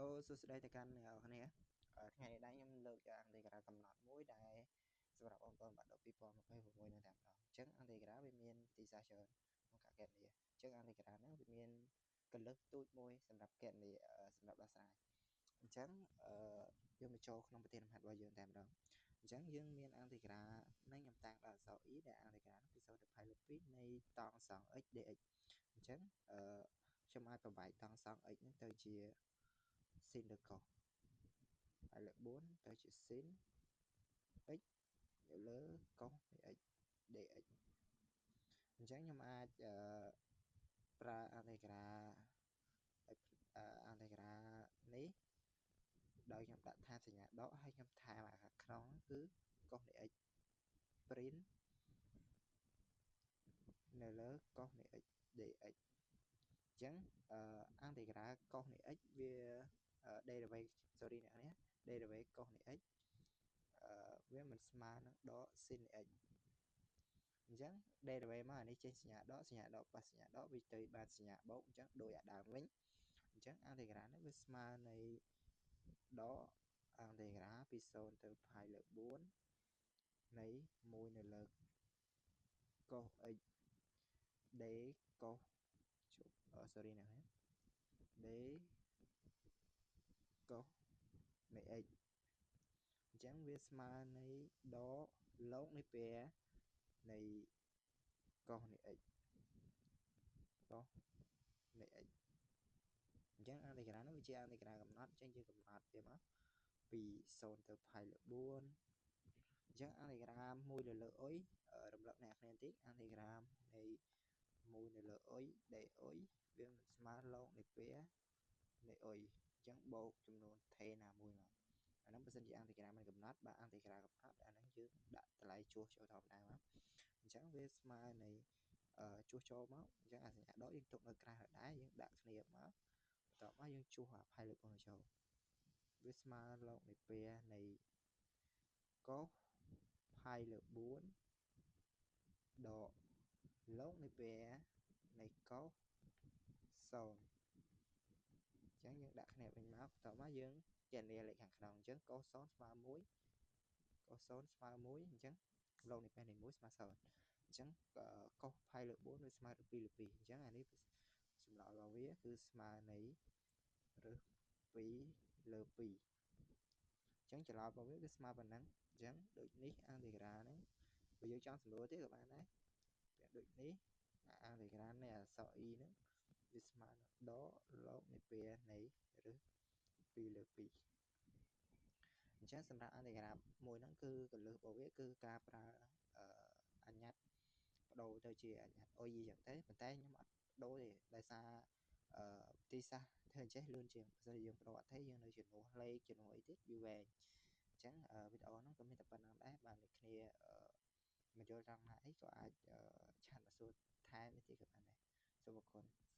Hello សួស្តីទៅកាន់អ្នកនរគ្នាថ្ងៃនេះដែរខ្ញុំលើកយកអង់តេក្រាលកំណត់មួយដែលសម្រាប់បងប្អូនបាក់ឌុប2026នឹងតែម្ដងអញ្ចឹងអង់តេក្រាលវាមានវិធីសាស្ត្រច្រើនក្នុងការគណនាអញ្ចឹងអង់តេក្រាលហ្នឹងវាមានកលឹះទូចមួយសម្រាប់គណនាសម្រាប់ដោះស្រាយអញ្ចឹងអឺយើងមកចូលក្នុងប្រធានលំហាត់របស់យើងតែម្ដងអញ្ចឹងយើងមានអង់តេក្រាលនឹងខ្ញុំតាំងដល់អក្សរ e ដែលអង់តេក្រាលពី0ទៅផៃលើ2នៃតង់សង់ x dx អញ្ចឹងអឺខ្ញុំអាចប្របែកតង់សង់ x ហ្នឹងទៅជា sin លើកុសហើយលើ4ទៅជា sin x នៅលើកុសនៃ x dx អញ្ចឹងខ្ញុំអាចអឺប្រើអន្តេក្រាអន្តេក្រានេះដោយខ្ញុំដាក់ថែមសញ្ញាដកហើយខ្ញុំថែមអាខាងក្នុងគឺកុសនៃ x print នៅលើកុសនៃ x dx អញ្ចឹងអន្តេក្រាលកុសនៃ x វា derivative sorry អ្នកនេះ derivative កុសនៃ x អឺវាមិនស្មើនឹងដក sin នៃ x អញ្ចឹង derivative មកអានេះចេញសញ្ញាដកសញ្ញាដកប៉ះសញ្ញាដកវាទៅបានសញ្ញាបូកអញ្ចឹងដូចអាដើមវិញអញ្ចឹងអន្តេក្រាលនេះវាស្មើនៃដកអន្តេក្រាលពី0ទៅផាយលើ4នៃ1នៅលើកុស x d កុសជប់ sorry អ្នកនេះ d កុសនៃ x អញ្ចឹងវាស្មើនៃដកឡូកនៃពែនៃកុសនៃ x កុសនៃ x អញ្ចឹងអន្តេក្រាលនោះវាជាអន្តេក្រាលកំណត់អញ្ចឹងយើងកំណត់វាមកពី0ទៅផាយលើ4អញ្ចឹងអន្តេក្រាល1លើលើអុយរំលឹកអ្នកគ្នាបន្តិចអន្តេក្រាលនៃ1នៅលើអុយ d អុយវាមិនស្មើឡូកនៃពែនៃអុយអញ្ចឹងបូកចំនួនថេណាមួយមកអាហ្នឹងបើសិនជាអន្តេក្រាលមិនកំណត់បើអន្តេក្រាលកំណត់អាហ្នឹងយើងដាក់តម្លៃជួសចូលធម្មតាមកអញ្ចឹងវាស្មើនៃជួសចូលមកអញ្ចឹងអាសញ្ញាដកយើងទុកនៅក្រៅដែរយើងដាក់គ្នាមកបន្ទាប់មកយើងជួសអាផាយលើកូនចូលវាស្មើឡូកនៃពែនៃកុសផាយលើ4ដកឡូកនៃពែនៃកុស0អញ្ចឹងយើងដាក់គ្នាវិញមកបន្ទាប់មកយើងគណនាលេខខាងក្នុងអញ្ចឹងកុស0ស្មើ1កុស0ស្មើ1អញ្ចឹងឡូកនៃពែនៃ1ស្មើ0អញ្ចឹងកុសផាយលើ4វាស្មើនឹង2លើ2អញ្ចឹងអានេះចម្លើយរបស់វាគឺស្មើនៃរឹស2លើ2អញ្ចឹងចម្លើយរបស់វាគឺស្មើប៉ុណ្ណឹងអញ្ចឹងដូចនេះអន្តេក្រាលហ្នឹងបើយើងចង់សម្រួលទៀតក៏បានដែរដូចនេះអន្តេក្រាលនៃអក្សរ e ហ្នឹងវាស្មើនឹងដកឡូកនៃពែនៃរឹស2លើ2អញ្ចឹងសម្រាប់អន្តេក្រាលមួយហ្នឹងគឺកលឹះរបស់វាគឺការប្រើអញ្ញត្តិបដូរទៅជាអញ្ញត្តិអុយអញ្ចឹងទៅប៉ុន្តែខ្ញុំអត់បដូរទេដោយសារអឺវិធីសាស្ត្រធ្វើអញ្ចេះលឿនជាងបើសិនជាយើងបដូរអត់ទេយើងនៅជំនួសលេខជំនួសអីទៀតវាវែងអញ្ចឹងវីដេអូហ្នឹងក៏មានតែប៉ុណ្្នឹងដែរបាទអ្នកគ្នាមិនយល់ត្រង់ណាអីក៏អាចឆាតមកសួរថែមនេះទៀតក៏បានដែរសូមអរគុណ។